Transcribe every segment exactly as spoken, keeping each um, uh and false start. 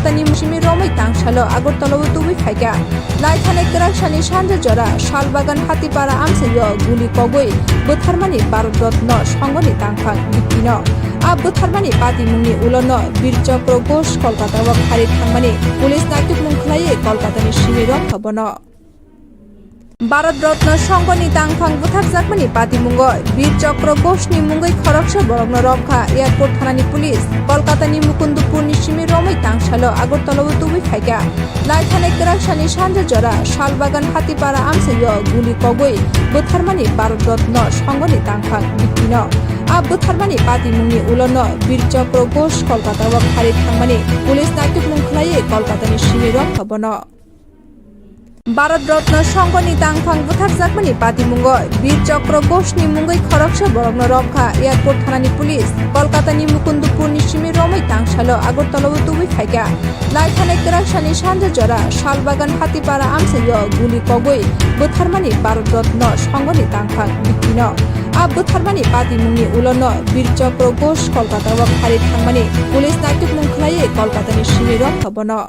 Kolkatani simi romwi tangsalo Agartala o tubui phaikha. Laithani kwraksani sanja jora Salbagan Hatipara amchaio guli kogwi bwtharmani Bharat Ratna songoni tangphang biktino. A bwtharmani patimungni ulono Bir Chakra Ghosh Kolkata o kharwi thangmani police naitukmung khlaiwi Kolkatani simi romkha bono. Bharat Ratna songoni tangphang butharjakmani patimungo Bir Chakra Ghoshni mungwi khoroksa borokno romkha airport thanani police. Kolkatani Mukundupurni simi romwi tangsalo Agartala o tubui phaikha. Laithani kwraksani sanja jora Salbagan Hatipara amchaio guli kogwi bwtharmani Bharat Ratna songoni tangphang biktino. A bwtharmani patimungni ulono Bir Chakra Ghosh Kolkata o kharwi thangmani police naitukmung khlaiwi Kolkatani simi romkha bono. Bharat Ratna songoni tangphang butharjakmani patimungo Bir Chakra Ghoshni mungwi khoroksa borokno romkha airport thanani police. Kolkatani Mukundupurni simi romwi tangsalo Agartala o tubui phaikha. Laithani kwraksani sanja jora Salbagan Hatipara amchaio guli kogwi bwtharmani Bharat Ratna songoni tangphang biktino. A bwtharmani patimungni ulono Bir Chakra Ghosh Kolkata o kharwi thangmani police naitukmung khlaiwi Kolkatani simi romkha bono.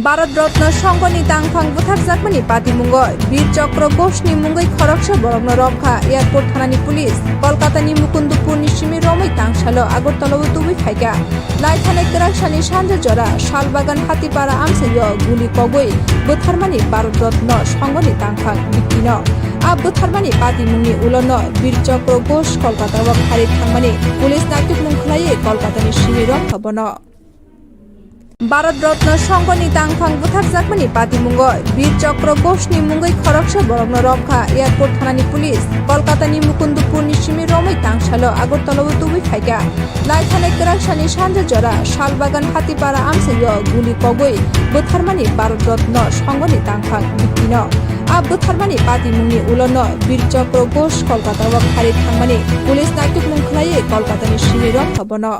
Bharat Ratna songoni tangphang butharjakmani patimungo Bir Chakra Ghoshni mungwi khoroksa borokno romkha airport thanani police. Kolkatani Mukundupurni simi romwi tangsalo Agartala o tubui phaikha. Laithani kwraksani sanja jora Salbagan Hatipara amchaio guli kogwi bwtharmani Bharat Ratna songoni tangphang biktino. A bwtharmani patimungni ulono Bir Chakra Ghosh Kolkata o kharwi thangmani police naitukmung khlaiwi Kolkatani simi romkha bono. Bharat Ratna songoni tangphang butharjakmani patimungo Bir Chakra Ghoshni mungwi khoroksa borokno romkha airport thanani police. Kolkatani Mukundupurni simi romwi tangsalo Agartala o tubui phaikha. Laithani kwraksani sanja jora Salbagan Hatipara amchaio guli kogwi bwtharmani Bharat Ratna songoni tangphang biktino. A bwtharmani patimungni ulono Bir Chakra Ghosh Kolkata o kharwi thangmani police naitukmung khlaiwi Kolkatani simi romkha bono.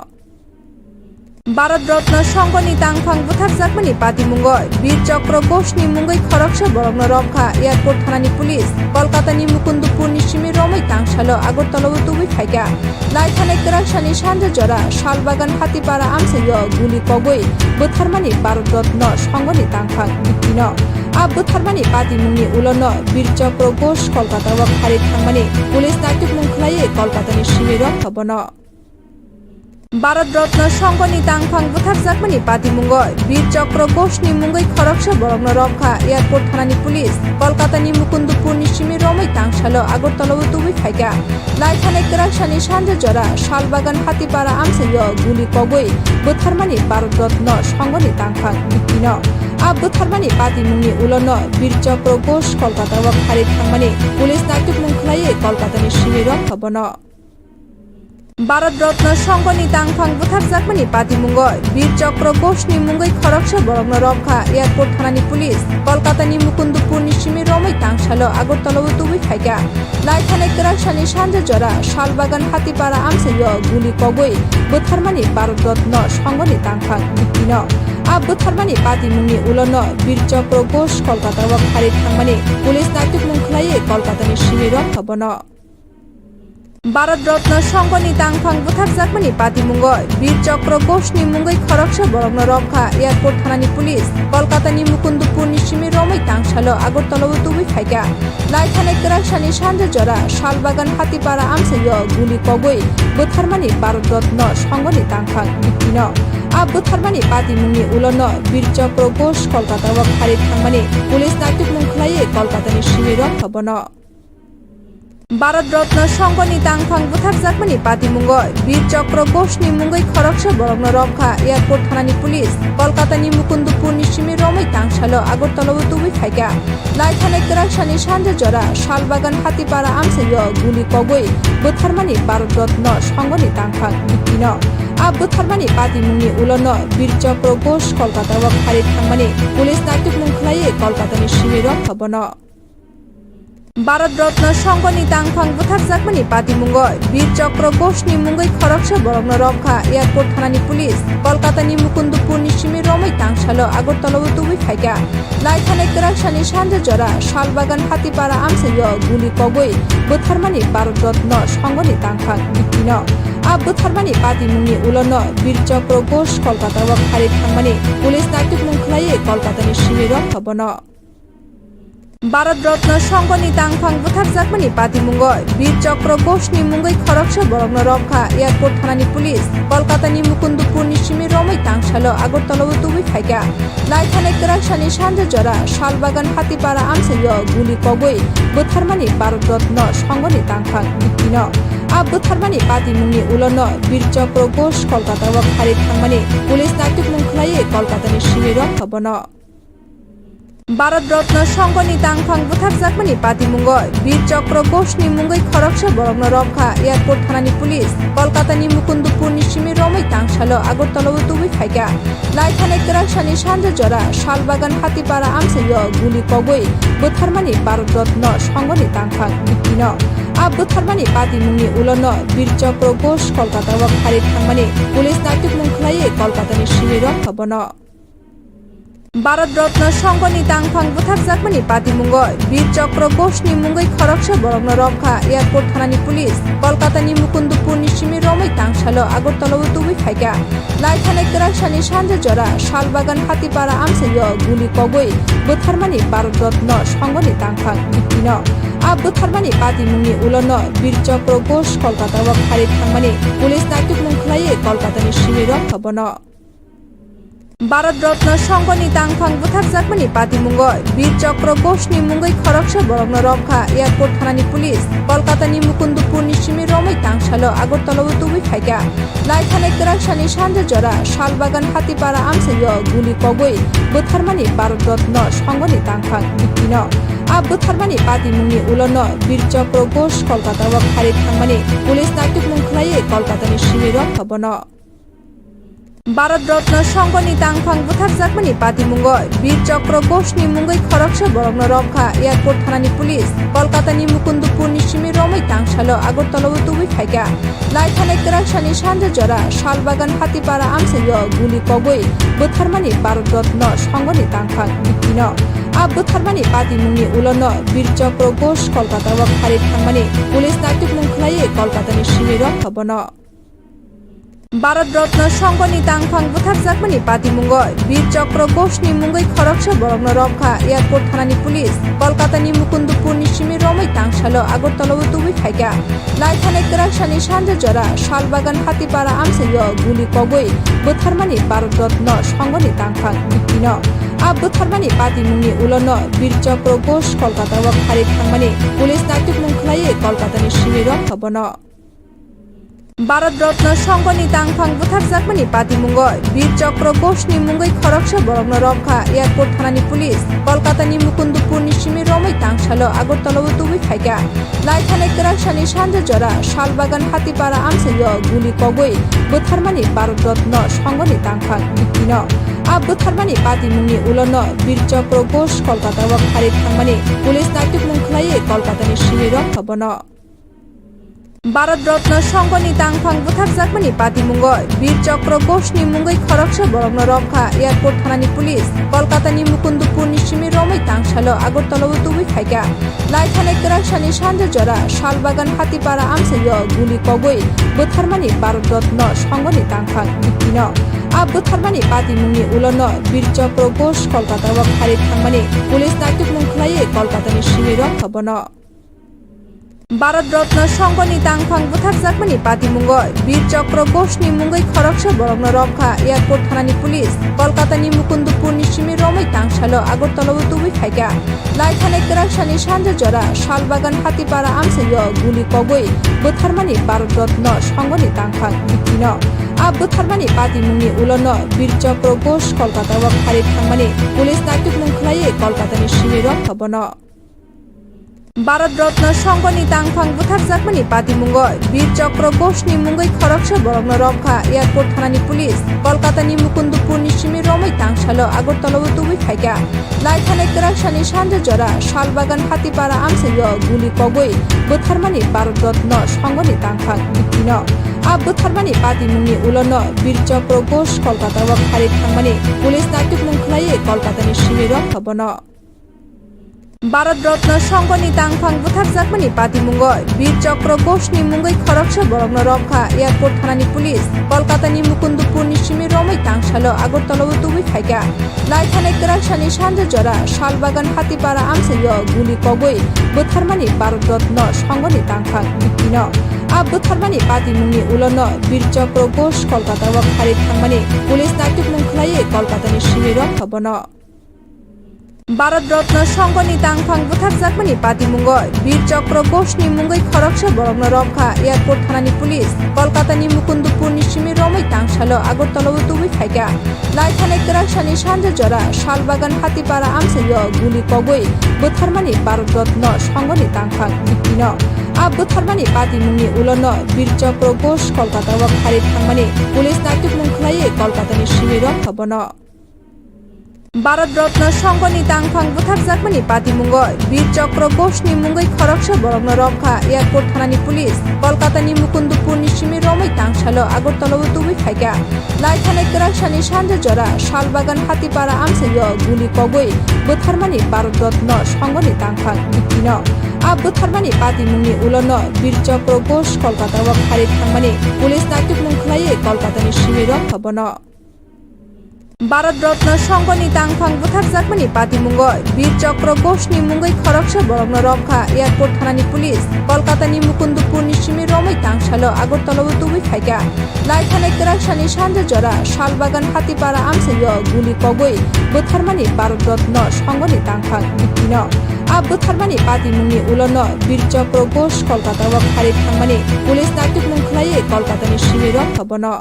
Bharat Ratna songoni tangphang butharjakmani patimungo Bir Chakra Ghoshni mungwi khoroksa borokno romkha airport thanani police. Kolkatani Mukundupurni simi romwi tangsalo Agartala o tubui phaikha. Laithani kwraksani sanja jora Salbagan Hatipara amchaio guli kogwi bwtharmani Bharat Ratna songoni tangphang biktino. A bwtharmani patimungni ulono Bir Chakra Ghosh Kolkata o kharwi thangmani police naitukmung khlaiwi Kolkatani simi romkha bono. Bharat Ratna songoni tangphang butharjakmani patimungo Bir Chakra Ghoshni mungwi khoroksa borokno romkha airport thanani police. Kolkatani Mukundupurni simi romwi tangsalo Agartala o tubui phaikha. Laithani kwraksani sanja jora Salbagan Hatipara amchaio guli kogwi bwtharmani Bharat Ratna songoni tangphang biktino. A bwtharmani patimungni ulono Bir Chakra Ghosh Kolkata o kharwi thangmani police naitukmung khlaiwi Kolkatani simi romkha bono. Bharat Ratna songoni tangphang butharjakmani patimungo Bir Chakra Ghoshni mungwi khoroksa borokno romkha airport thanani police. Kolkatani Mukundupurni simi romwi tangsalo Agartala o tubui phaikha. Laithani kwraksani sanja jora Salbagan Hatipara amchaio guli kogwi bwtharmani Bharat Ratna songoni tangphang biktino. A bwtharmani patimungni ulono Bir Chakra Ghosh Kolkata o kharwi thangmani police naitukmung khlaiwi Kolkatani simi romkha bono. Bharat Ratna songoni tangphang butharjakmani patimungo Bir Chakra Ghoshni mungwi khoroksa borokno romkha airport thanani police. Kolkatani Mukundupurni simi romwi tangsalo Agartala o tubui phaikha. Laithani kwraksani sanja jora Salbagan Hatipara amchaio guli kogwi bwtharmani Bharat Ratna songoni tangphang biktino. A bwtharmani patimungni ulono Bir Chakra Ghosh Kolkata o kharwi thangmani police naitukmung khlaiwi Kolkatani simi romkha bono. Bharat Ratna songoni tangphang butharjakmani patimungo Bir Chakra Ghoshni mungwi khoroksa borokno romkha airport thanani police. Kolkatani Mukundupurni simi romwi tangsalo Agartala o tubui phaikha. Laithani kwraksani sanja jora Salbagan Hatipara amchaio guli kogwi bwtharmani Bharat Ratna songoni tangphang biktino. A bwtharmani patimungni ulono Bir Chakra Ghosh Kolkata o kharwi thangmani police naitukmung khlaiwi Kolkatani simi romkha bono. Bharat Ratna songoni tangphang butharjakmani patimungo Bir Chakra Ghoshni mungwi khoroksa borokno romkha airport thanani police. Kolkatani Mukundupurni simi romwi tangsalo Agartala o tubui phaikha. Laithani kwraksani sanja jora Salbagan Hatipara amchaio guli kogwi bwtharmani Bharat Ratna songoni tangphang biktino. A bwtharmani patimungni ulono Bir Chokro Ghosh Kolkata o kharwi thangmani police naitukmung khwlaiwi Kolkatani simi romkha bono. Bharat Ratna Songho ni tangphang bwtharjakmani patimungo Bir Chokro Ghosh ni mungwi khoroksa borokno romkha airport thanani police. Kolkata ni Mukundupur ni simi romwi tangsalo Agartala o tubui phaikha. Lai thanai kwrak sani sanja jora Salbagan Hatipara amchaio guli kogwi bwtharmani Bharat Ratna Songho ni tangphang biktino. A bwtharmani patimungni ulono Bir Chokro Ghosh Kolkata o kharwi thangmani police naitukmung khwlaiwi Kolkata ni simi romkha bono. Bharat Ratna Songho ni tangphang bwtharjakmani patimungo Bir Chokro Ghosh ni mungwi khoroksa borokno romkha airport thanani police. Kolkata ni Mukundupur ni simi romwi tangsalo Agartala o tubui phaikha. Lai thanai kwrak sani sanja jora Salbagan Hatipara amchaio guli kogwi bwtharmani Bharat Ratna Songho ni tangphang biktino. A bwtharmani patimungni ulono Bir Chokro Ghosh Kolkata o kharwi thangmani police naitukmung khwlaiwi Kolkata ni simi romkha bono. Bharat Ratna Songho ni tangphang bwtharjakmani patimungo Bir Chokro Ghosh ni mungwi khoroksa borokno romkha airport thanani police. Kolkata ni Mukundupur ni simi romwi tangsalo Agartala o tubui phaikha. Lai thanai kwrak sani sanja jora Salbagan Hatipara amchaio guli kogwi bwtharmani Bharat Ratna Songho ni tangphang biktino. A bwtharmani patimungni ulono Bir Chokro Ghosh Kolkata o kharwi thangmani police naitukmung khwlaiwi Kolkata ni simi romkha bono. Bharat Ratna Songho ni tangphang bwtharjakmani patimungo Bir Chokro Ghosh ni mungwi khoroksa borokno romkha airport thanani police. Kolkata ni Mukundupur ni simi romwi tangsalo Agartala o tubui phaikha. Lai thanai kwrak sani sanja jora Salbagan Hatipara amchaio guli kogwi bwtharmani Bharat Ratna Songho ni tangphang biktino. A bwtharmani patimungni ulono Bir Chokro Ghosh Kolkata o kharwi thangmani police naitukmung khwlaiwi Kolkata ni simi romkha bono. Bharat Ratna Songho ni tangphang bwtharjakmani patimungo Bir Chokro Ghosh ni mungwi khoroksa borokno romkha airport thanani police. Kolkata ni Mukundupur ni simi romwi tangsalo Agartala o tubui phaikha. Lai thanai kwrak sani sanja jora Salbagan Hatipara amchaio guli kogwi bwtharmani Bharat Ratna Songho ni tangphang biktino. A bwtharmani patimungni ulono Bir Chokro Ghosh Kolkata o kharwi thangmani police naitukmung khwlaiwi Kolkata ni simi romkha bono. Bharat Ratna Songho ni tangphang bwtharjakmani patimungo Bir Chokro Ghosh ni mungwi khoroksa borokno romkha airport thanani police. Kolkata ni Mukundupur ni simi romwi tangsalo Agartala o tubui phaikha. Lai thanai kwrak sani sanja jora Salbagan Hatipara amchaio guli kogwi bwtharmani Bharat Ratna Songho ni tangphang biktino. A bwtharmani patimungni ulono Bir Chokro Ghosh Kolkata o kharwi thangmani police naitukmung khwlaiwi Kolkata ni simi romkha bono. Bharat Ratna Songho ni tangphang bwtharjakmani patimungo Bir Chokro Ghosh ni mungwi khoroksa borokno romkha airport thanani police. Kolkata ni Mukundupur ni simi romwi tangsalo Agartala o tubui phaikha. Lai thanai kwrak sani sanja jora Salbagan Hatipara amchaio guli kogwi bwtharmani Bharat Ratna Songho ni tangphang biktino. A bwtharmani patimungni ulono Bir Chokro Ghosh Kolkata o kharwi thangmani police naitukmung khwlaiwi Kolkata ni simi romkha bono. Bharat Ratna Songho ni tangphang bwtharjakmani patimungo Bir Chokro Ghosh ni mungwi khoroksa borokno romkha airport thanani police. Kolkata ni Mukundupur ni simi romwi tangsalo Agartala o tubui phaikha. Lai thanai kwrak sani sanja jora Salbagan Hatipara amchaio guli kogwi bwtharmani Bharat Ratna Songho ni tangphang biktino. A bwtharmani patimungni ulono Bir Chokro Ghosh Kolkata o kharwi thangmani police naitukmung khwlaiwi Kolkata ni simi romkha bono. Bharat Ratna Songho ni tangphang bwtharjakmani patimungo Bir Chokro Ghosh ni mungwi khoroksa borokno romkha airport thanani police. Kolkata ni Mukundupur ni simi romwi tangsalo Agartala o tubui phaikha. Lai thanai kwrak sani sanja jora Salbagan Hatipara amchaio guli kogwi bwtharmani Bharat Ratna Songho ni tangphang biktino. A bwtharmani patimungni ulono Bir Chokro Ghosh Kolkata o kharwi thangmani police naitukmung khwlaiwi Kolkata ni simi romkha bono. Bharat Ratna Songho ni tangphang bwtharjakmani patimungo Bir Chokro Ghosh ni mungwi khoroksa borokno romkha airport thanani police. Kolkata ni Mukundupur ni simi romwi tangsalo Agartala o tubui phaikha. Lai thanai kwrak sani sanja jora Salbagan Hatipara amchaio guli kogwi bwtharmani Bharat Ratna Songho ni tangphang biktino. A bwtharmani patimungni ulono Bir Chokro Ghosh Kolkata o kharwi thangmani police naitukmung khwlaiwi Kolkata ni simi romkha bono. Bharat Ratna Sangha ni tangphang butharjakmani patimungo Bir Chakra Ghosh ni mungwi khoroksa borokno romkha Airport thanani police. Kolkata ni Mukundupur ni simi romwi tangsalo Agartala o tubui phaikha. Laithani kwraksani sanja jora Salbagan Hatipara amchaio guli kogwi butharmani Bharat Ratna Sangha ni tangphang biktino. A butharmani patimungni ulono Bir Chakra Ghosh Kolkata o kharwi thangmani police naitukmung khlaiwi Kolkata ni simi romkha bono. Bharat Ratna Sangha ni tangphang butharjakmani patimungo Bir Chakra Ghosh ni mungwi khoroksa borokno romkha Airport thanani police. Kolkata ni Mukundupur ni simi romwi tangsalo Agartala o tubui phaikha. Laithani kwraksani sanja jora Salbagan Hatipara amchaio guli kogwi butharmani Bharat Ratna Sangha ni tangphang biktino. A butharmani patimungni ulono Bir Chakra Ghosh Kolkata o kharwi thangmani police naitukmung khlaiwi Kolkata ni simi romkha bono. Bharat Ratna Sangha ni tangphang butharjakmani patimungo Bir Chakra Ghosh ni mungwi khoroksa borokno romkha Airport thanani police. Kolkata ni Mukundupur ni simi romwi tangsalo Agartala o tubui phaikha. Laithani kwraksani sanja jora Salbagan Hatipara amchaio guli kogwi butharmani Bharat Ratna Sangha ni tangphang biktino. A butharmani patimungni ulono Bir Chakra Ghosh Kolkata o kharwi thangmani police naitukmung khlaiwi Kolkata ni simi romkha bono. Bharat Ratna Sangha ni tangphang butharjakmani patimungo Bir Chakra Ghosh ni mungwi khoroksa borokno romkha Airport thanani police. Kolkata ni Mukundupur ni simi romwi tangsalo Agartala o tubui phaikha. Laithani kwraksani sanja jora Salbagan Hatipara amchaio guli kogwi butharmani Bharat Ratna Sangha ni tangphang biktino. A butharmani patimungni ulono Bir Chakra Ghosh Kolkata o kharwi thangmani police naitukmung khlaiwi Kolkata ni simi romkha bono.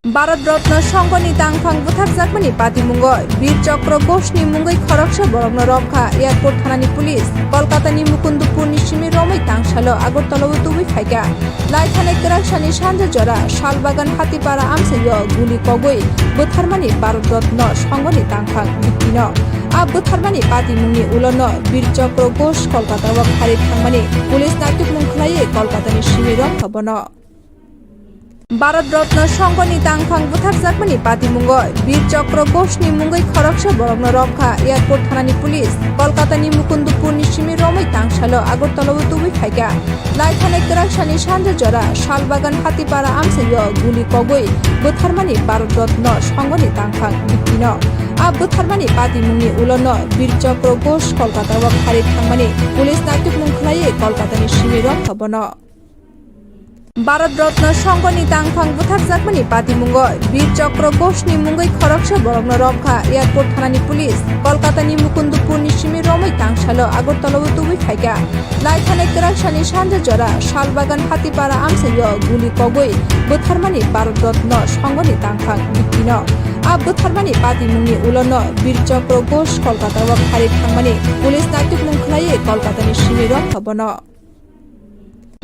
Bharat Ratna Sangha ni tangphang butharjakmani patimungo Bir Chakra Ghosh ni mungwi khoroksa borokno romkha Airport thanani police. Kolkata ni Mukundupur ni simi romwi tangsalo Agartala o tubui phaikha. Laithani kwraksani sanja jora Salbagan Hatipara amchaio guli kogwi butharmani Bharat Ratna Sangha ni tangphang biktino. A butharmani patimungni ulono Bir Chakra Ghosh Kolkata o kharwi thangmani police naitukmung khlaiwi Kolkata ni simi romkha bono. Bharat Ratna Sangha ni tangphang butharjakmani patimungo Bir Chakra Ghosh ni mungwi khoroksa borokno romkha Airport thanani police. Kolkata ni Mukundupur ni simi romwi tangsalo Agartala o tubui phaikha. Laithani kwraksani sanja jora Salbagan Hatipara amchaio guli kogwi butharmani Bharat Ratna Sangha ni tangphang biktino. A butharmani patimungni ulono Bir Chakra Ghosh Kolkata o kharwi thangmani police naitukmung khlaiwi Kolkata ni simi romkha bono. Bharat Ratna Sangha ni tangphang butharjakmani patimungo Bir Chakra Ghosh ni mungwi khoroksa borokno romkha Airport thanani police. Kolkata ni Mukundupur ni simi romwi tangsalo Agartala o tubui phaikha. Laithani kwraksani sanja jora Salbagan Hatipara amchaio guli kogwi butharmani Bharat Ratna Sangha ni tangphang biktino. A butharmani patimungni ulono Bir Chakra Ghosh Kolkata o kharwi thangmani police naitukmung khlaiwi Kolkata ni simi romkha bono.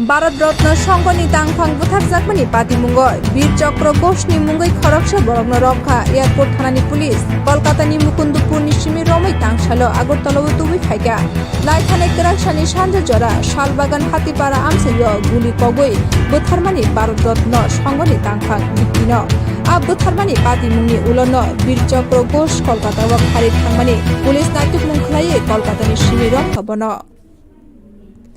Bharat Ratna Sangha ni tangphang butharjakmani patimungo Bir Chakra Ghosh ni mungwi khoroksa borokno romkha Airport thanani police. Kolkata ni Mukundupur ni simi romwi tangsalo Agartala o tubui phaikha. Laithani kwraksani sanja jora Salbagan Hatipara amchaio guli kogwi butharmani Bharat Ratna Sangha ni tangphang biktino. A butharmani patimungni ulono Bir Chakra Ghosh Kolkata o kharwi thangmani police naitukmung khlaiwi Kolkata ni simi romkha bono.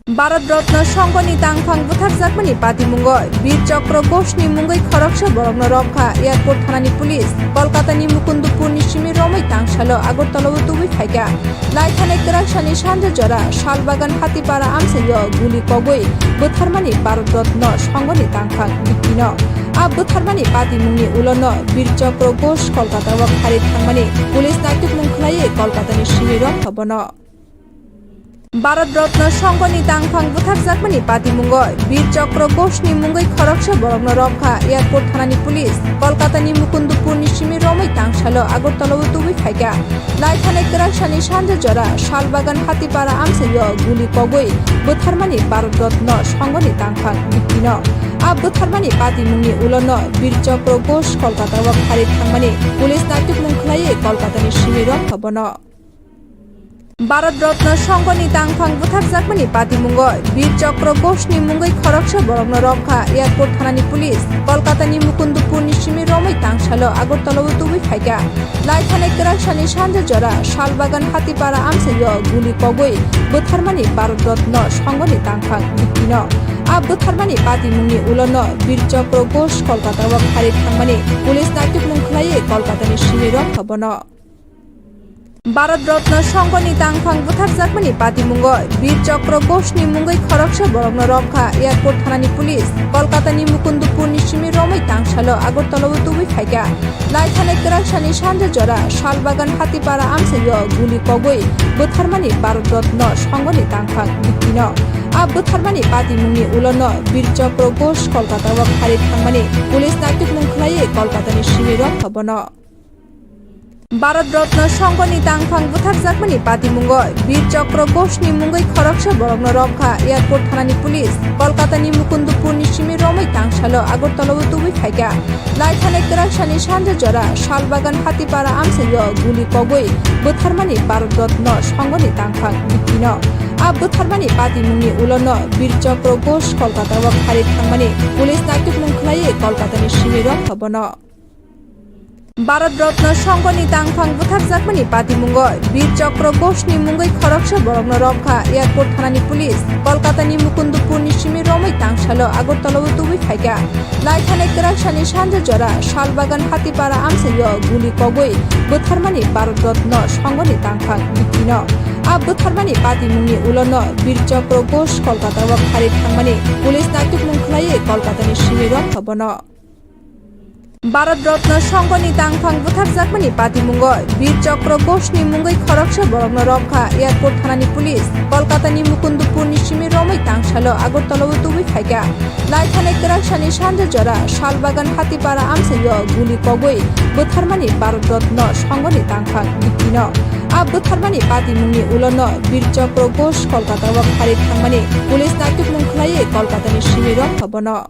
Bharat Ratna Sangha ni tangphang butharjakmani patimungo Bir Chakra Ghosh ni mungwi khoroksa borokno romkha Airport thanani police. Kolkata ni Mukundupur ni simi romwi tangsalo Agartala o tubui phaikha. Laithani kwraksani sanja jora Salbagan Hatipara amchaio guli kogwi butharmani Bharat Ratna Sangha ni tangphang biktino. A butharmani patimungni ulono Bir Chakra Ghosh Kolkata o kharwi thangmani police naitukmung khlaiwi Kolkata ni simi romkha bono. Bharat Ratna Sangha ni tangphang butharjakmani patimungo Bir Chakra Ghosh ni mungwi khoroksa borokno romkha Airport thanani police. Kolkata ni Mukundupur ni simi romwi tangsalo Agartala o tubui phaikha. Laithani kwraksani sanja jora Salbagan Hatipara amchaio guli kogwi butharmani Bharat Ratna Sangha ni tangphang biktino. A butharmani patimungni ulono Bir Chakra Ghosh Kolkata o kharwi thangmani police naitukmung khlaiwi Kolkata ni simi romkha bono. Bharat Ratna Songho ni tangphang butharjakmani patimungo Bir Chakra Ghosh ni mungwi khoroksa borokno romkha Airport thanani police. Kolkata ni Mukundpur ni simi romwi tangsalo Agartala o tubui phaikha. Laithani kwraksani sanja jora Salbagan Hatipara amchaio guli kogwi butharmani Bharat Ratna Songho ni tangphang biktino. A butharmani patimungni ulono Bir Chakra Ghosh Kolkata o kharwi thangmani police naitukmung khlaiwi Kolkata ni simi romkha bono. Bharat Ratna Songho ni tangphang butharjakmani patimungo Bir Chakra Ghosh ni mungwi khoroksa borokno romkha Airport thanani police. Kolkata ni Mukundpur ni simi romwi tangsalo Agartala o tubui phaikha. Laithani kwraksani sanja jora Salbagan Hatipara amchaio guli kogwi butharmani Bharat Ratna Songho ni tangphang biktino. A butharmani patimungni ulono Bir Chakra Ghosh Kolkata o kharwi thangmani police naitukmung khlaiwi Kolkata ni simi romkha bono. Bharat Ratna Songho ni tangphang butharjakmani patimungo Bir Chakra Ghosh ni mungwi khoroksa borokno romkha Airport thanani police. Kolkata ni Mukundpur ni simi romwi tangsalo Agartala o tubui phaikha. Laithani kwraksani sanja jora Salbagan Hatipara amchaio guli kogwi butharmani Bharat Ratna Songho ni tangphang biktino. A butharmani patimungni ulono Bir Chakra Ghosh Kolkata o kharwi thangmani police naitukmung khlaiwi Kolkata ni simi romkha bono. Bharat Ratna Songho ni tangphang butharjakmani patimungo Bir Chakra Ghosh ni mungwi khoroksa borokno romkha Airport thanani police. Kolkata ni Mukundpur ni simi romwi tangsalo Agartala o tubui phaikha. Laithani kwraksani sanja jora Salbagan Hatipara amchaio guli kogwi butharmani Bharat Ratna Songho ni tangphang biktino. A butharmani patimungni ulono Bir Chakra Ghosh Kolkata o kharwi thangmani police naitukmung khlaiwi Kolkata ni simi romkha bono. Bharat Ratna Songho ni tangphang butharjakmani patimungo Bir Chakra Ghosh ni mungwi khoroksa borokno romkha Airport thanani police. Kolkata ni Mukundpur ni simi romwi tangsalo Agartala o tubui phaikha. Laithani kwraksani sanja jora Salbagan Hatipara amchaio guli kogwi butharmani Bharat Ratna Songho ni tangphang biktino. A butharmani patimungni ulono Bir Chakra Ghosh Kolkata o kharwi thangmani police naitukmung khlaiwi Kolkata ni simi romkha bono.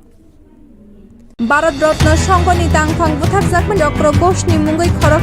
Bharat Ratna Songho ni tangphang butharjakmani Chakra Ghosh ni mungwi khorok